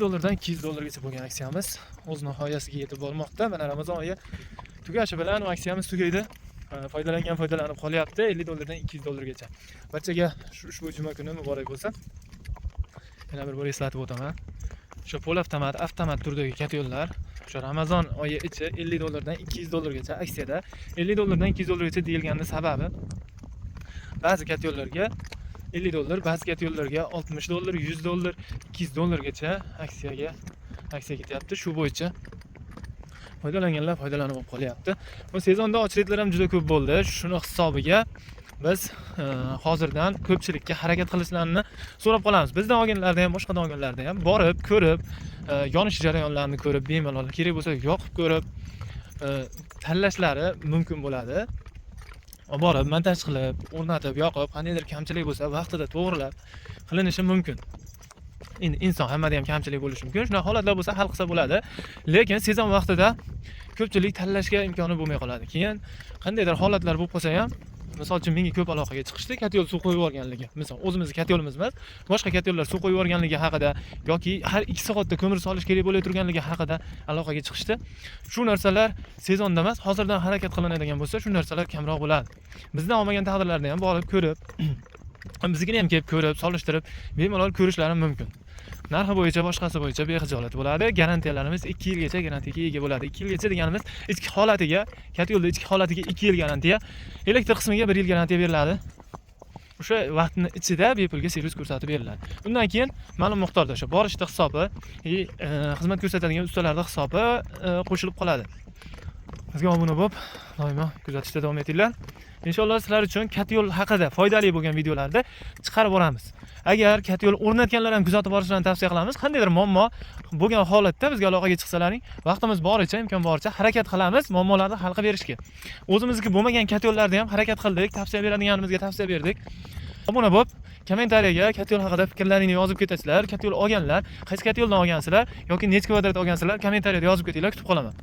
Dollardan 200 dollargacha bo'lgan aksiyamiz o'z nihoyasiga yetib bormoqda. Mana Ramazon oyi tugashi bilan aksiyamiz tugaydi. Foydalangan foydalanib qolyapti, 50 dollardan 200 dollargacha. Barchaga ushbu juma kuni muborak bo'lsin. Yana bir bor eslatib o'taman. O'sha polavtomat, avtomat turdagi котёл lar o'sha Ramazon oyi ichi 50 dollardan 200 dollargacha aksiyada. 50 dollardan 200 dollargacha deyilganini sababi, ba'zi котёл larga 50 dollar, ba'zi котёл larga 60 dollar, 100 dollar, 200 dollargacha aksiya ketyapti. Shu bo'yicha foydalanganlar foydalanib qolyapti. Bu sezonda очередь lar ham juda ko'p bo'ldi. Shuni hisobiga biz hozirdan ko'pchilikka harakat qilishlarini so'rab qolamiz. Bizdan olganlarda ham, boshqadan olganlarda ham borib, ko'rib, yonish jarayonlarini ko'rib, bemalol kerak bo'lsa yoqib ko'rib, tanlashlari mumkin bo'ladi. Olib borib, montaj qilib, o'rnatib, yoqib, qandaydir kamchilik bo'lsa, vaqtida to'g'rilab qilinishi mumkin. Endi inson, hammada ham kamchilik bo'lishi mumkin. Shunaqa holatlar bo'lsa, hal qilsa bo'ladi. Lekin sezon vaqtida ko'pchilik tanlashga imkoni bo'lmay qoladi. Keyin qandaydir holatlar bo'lib qolsa ham, misol uchun, menga ko'p aloqaga chiqishdi, котёл suv qo'yib yuborganligi. Misol, o'zimizni котёл imiz emas, boshqa котёл lar suv qo'yib yuborganligi haqida yoki har 2 soatda ko'mir solish kerak bo'lay turganligi haqida aloqaga chiqishdi. Shu narsalar sezonda emas, hozirdan harakat qilinadigan bo'lsa, shu narsalar kamroq bo'ladi. Bizdan olmagan taqdirlarda ham borib ko'rib, biznikini ham kelib ko'rib, solishtirib, bemalol ko'rishlari mumkin. Narxi bo'yicha, boshqasi bo'yicha bexijolat bo'ladi. Garantiyalarimiz 2 yilgacha garantiyaga ega bo'ladi. 2 yilgacha deganimiz ichki holatiga, котёл da ichki holatiga 2 yil garantiya, elektr qismiga 1 yil garantiya beriladi. O'sha vaqtni ichida bepulga servis ko'rsatib beriladi. Undan keyin ma'lum miqdorda o'sha borishda hisobi, xizmat ko'rsatadigan ustalarning hisobi qo'shilib qoladi. Bizga obuna bo'lib, doimo kuzatishda davom etinglar. Inshaalloh, sizlar uchun котёл haqida foydali bo'lgan videolarni chiqarib boramiz. Agar котёл o'rnatganlar ham kuzatib borishlarini tavsiya qilamiz. Qandaydir muammo bo'lgan holatda bizga aloqaga chiqsalaring, vaqtimiz boricha, imkon boricha harakat qilamiz muammolarni hal qilib berishga. O'zimizniki bo'lmagan котёл larda ham harakat qildik, tavsiya beradiganimizga tavsiya berdik. Obuna bo'lib, kommentariyaga котёл haqida fikrlaringni yozib ketasizlar. Котёл olganlar, qaysi котёл dan olgansizlar yoki necha kvadrat olgansizlar, kommentariyada yozib ketinglar, kutib qolaman.